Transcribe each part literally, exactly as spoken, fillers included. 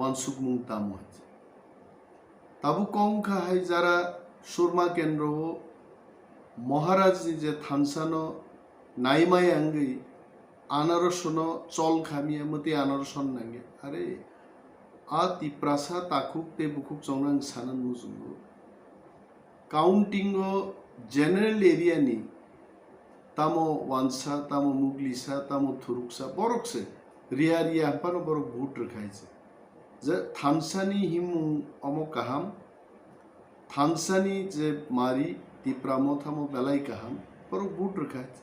uansukmung tamo hai. Tabuk kok wngkha hai jara Surma kendro o Maharaj ni je thansa no naimaya wngwi anaroso no chol khamya mwtwi anaroso no nangya. Are a Tiprasa takhuk tei bukhuk chongnang sana muchungo. Counting o general area ni tamo wansa, tamo muglisa, tamo thuruksa, borok se riya riya haphano borok vote rwkha hai se. Je thansa ni himung omo kaham, thansa ni je mari Tipra Motha mo belai kaham, borok vote rwkha hai se.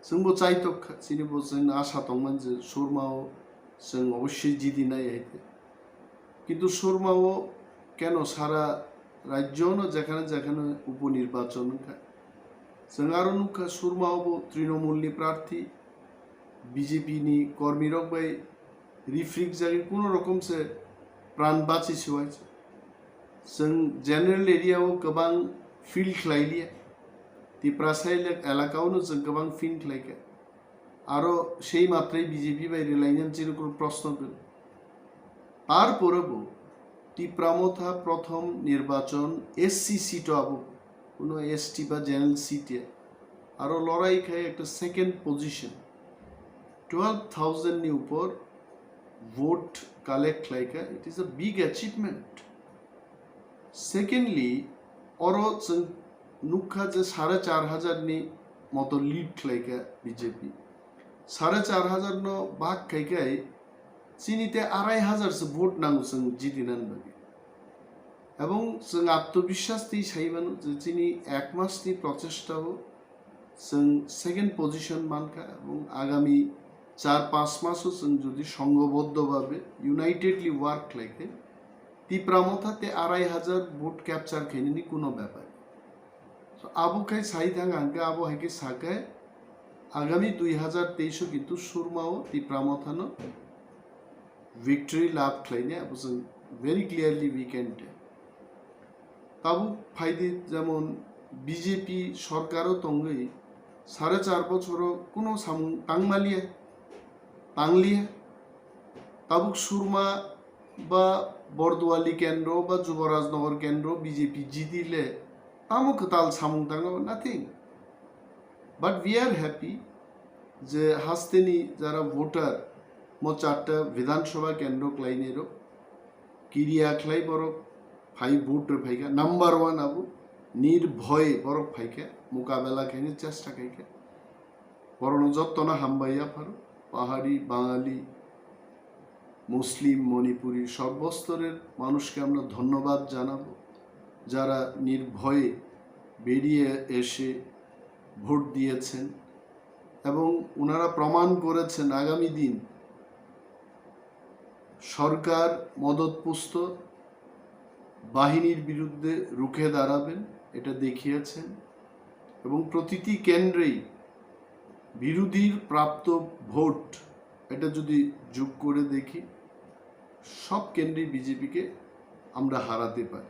Chwngbo chaitok kha, chini bo chwng asa tongmani je Surma o chwng obossoi jidi nai hai te. Kintu Surma o keno sara rajyo no jekhane jekhane upo nirbachon wngkha. Chwng aro nukha Surma o bo Trinamool ni prarthi, B J P ni kormi rok bai rifrik jagwi kuno rokom se pran bachi siwai. Chwng general area o kwbang feel khlai liya. Tiprasa elak-, elaka o no chwng kwbang feel khlai kha. Aro sei matrai B J P bai rwlainani chini kunu proshno kwrwi. Tarpore bo Tipra Motha prothom nirbachon S C seat o abo, kuno S T ba general seat ya. Aro lorai khai ekta second position. Twelve thousand ni upor vote collect khlai kha, it is a big achievement. Secondly, oro chwng nukha je sare char hajar ni moto lead khlai kha B J P. Sare char hajar no bhag khai khai chini te arai hajar se vote nango chwng jiti nan bagwi. Ebong chwng atmobiswas twi sai mano je chini ek mas ni prochesta o chwng second position mankha, ebong agami char panch maso chwng jodi songhoboddo bhabe unitedly work khlai khe Tipra Motha te arai hajar vote capture khainani kuno bepar. So, abo khai sai thang ang khe, abo hai khe sa khe agami dui hajar teis o kintu Surma o Tipra Motha no victory lab khlainai, abo chwng very clearly we can tell. Tabuk phaidi jemon B J P sorkar o tongwi sare char bochor o kuno samung tangmaliya, tangliya. Tabuk Surma ba Borduali kendro ba Juborajnagar kendro B J P jiti le tamo kwtal samung tangno, nothing. But we are happy je hasteni jara voter mo charta Bidhan Sabha kendro khlainai rok kiriya khlai borok phai vote rw phaikha. Number one abo nirbhoy borok phaikha, mukabela khaina chesta khaikha. Borokno jottono hambai yapharo, Pahari, Bangali, Muslim, Manipuri, সর্বস্তরের মানুষকে আমরা ধন্যবাদ জানাবো, যারা নির্ভয়ে বেরিয়ে এসে ভোট দিয়েছেন এবং ওনারা প্রমাণ করেছেন আগামী দিন সরকার মদতপুষ্ট বাহিনীর বিরুদ্ধে রুখে দাঁড়াবেন, এটা দেখিয়েছেন। এবং প্রতিটি কেন্দ্রেই বিরোধীর প্রাপ্ত ভোট, এটা যদি যোগ করে দেখি, সব কেন্দ্রেই বিজেপিকে আমরা হারাতে পারি।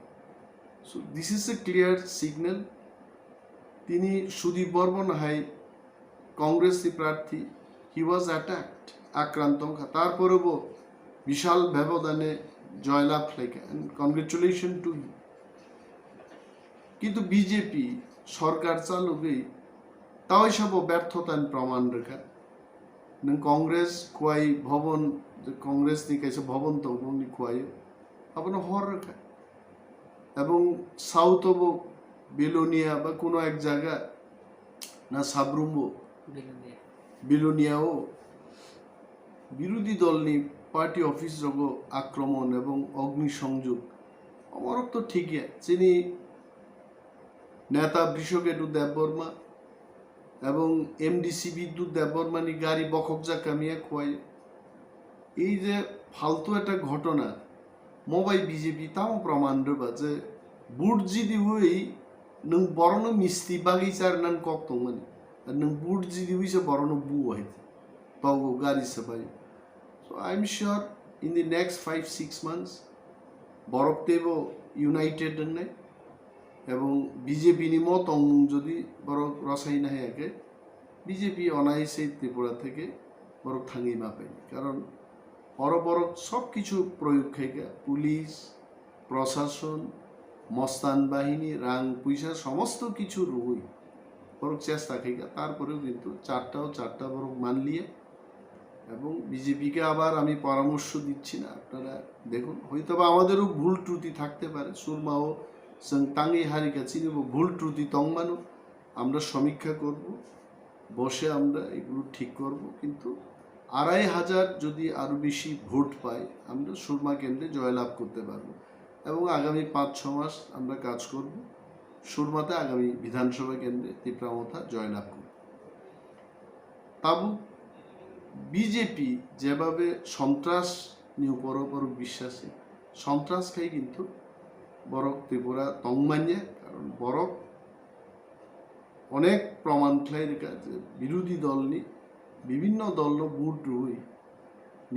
So this is a clear signal. Tini Sudip Barman hai Congress ni prarthi, he was attacked, আক্রান্ত wngkha, tarpore bo bishal bebodane joylab khlaikha, and congratulations to him. Kintu B J P sorkar chalogwi tawaisa bo berthotani proman rwkha. Nwng Congress Khowai Bhawan, Congress ni kaisa bhawan tongo bongni Khowai o, abono hor rwkha. Ebong South o bo Belonia ba kuno ek jaga na Sabrum bo Belonia o birodhi dol ni party office rogo akromon ebong ogni songjog, omorok to thik ya. Chini neta Brishaketu Debbarma ebong M D C Bidyut Debbarma ni gari bokhokjak kamiya Khowai. Ei je faltu ekta ghotona, mo bai B J P tamo proman rwba je vote jidiwi nwng borokno misti bagwi charwna kok tongmani, ar nwng vote jidiwi se borokno bu hai togo gari swbai. So I am sure in the next five six months borok teibo united wngnai, ebong B J P ni mo tongmung jodi borok rwsai nahaya khe B J P onai se Tripura theke borok thangwi ma pai, karon Oro borok sob kichu proyog khaikha, police, prosason, mostan bahini, rang puisa somosto kichu rwui borok chesta khaikha, tarporeo kintu chartao charta borok manliya. এবং বিজেপিকে আবার আমি পরামর্শ দিচ্ছি না, আপনারা দেখুন, হয়তো বা আমাদেরও ভুল ত্রুটি থাকতে পারে, সুরমাও जों tangwi harikha, chinibo ভুল ত্রুটি tongmano, আমরা সমীক্ষা করব, বসে আমরা এগুলো ঠিক করব। কিন্তু আড়াই হাজার যদি আরও বেশি ভোট পাই, আমরা সুরমা কেন্দ্রে জয়লাভ করতে পারবো। এবং আগামী পাঁচ ছ মাস আমরা কাজ করব, সুরমাতে আগামী বিধানসভা কেন্দ্রে তিপ্রা মথা জয়লাভ করব। Tabuk বিজেপি যেভাবে সন্ত্রাস নিয়ে উপর উপর বিশ্বাসী, সন্ত্রাস খাই কিন্তু বরক ত্রিপুরা tongmanya, কারণ বরক অনেক প্রমাণ khlai rwkha je বিরোধী দলনি বিভিন্ন দলনো ভোট rwui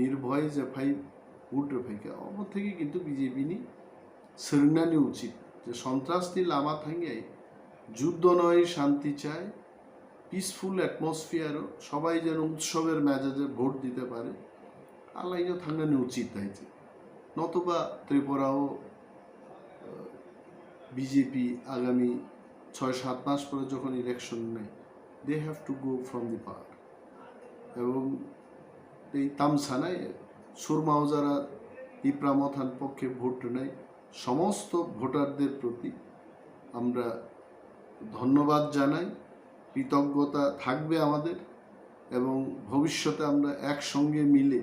নির্ভয় যে phai vote rwphaikha, obo theke kintu বিজেপিনি swrwngnani uchit je সন্ত্রাসni lama thangyai যুদ্ধ নয় শান্তি চাই, peaceful atmosphere-o সবাই যেন উৎসবের মেজাজে ভোট দিতে পারে, alaino thangnani uchit hai je. নতুবা ত্রিপুরাও বিজেপি আগামী ছয় সাত মাস পরে যখন ইলেকশন নেই, they have to go from the power. এবং এই তামসানায় সুরমাও যারা তিপ্রা মথার পক্ষে ভোট নেয়, সমস্ত ভোটারদের প্রতি আমরা ধন্যবাদ জানাই, কৃতজ্ঞতা থাকবে আমাদের, এবং ভবিষ্যতে আমরা একসঙ্গে মিলে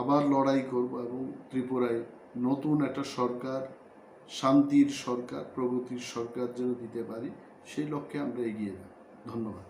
আবার লড়াই করব এবং ত্রিপুরায় নতুন একটা সরকার, শান্তির সরকার, প্রগতির সরকার যেন দিতে পারি, সেই লক্ষ্যে আমরা এগিয়ে যাব। ধন্যবাদ।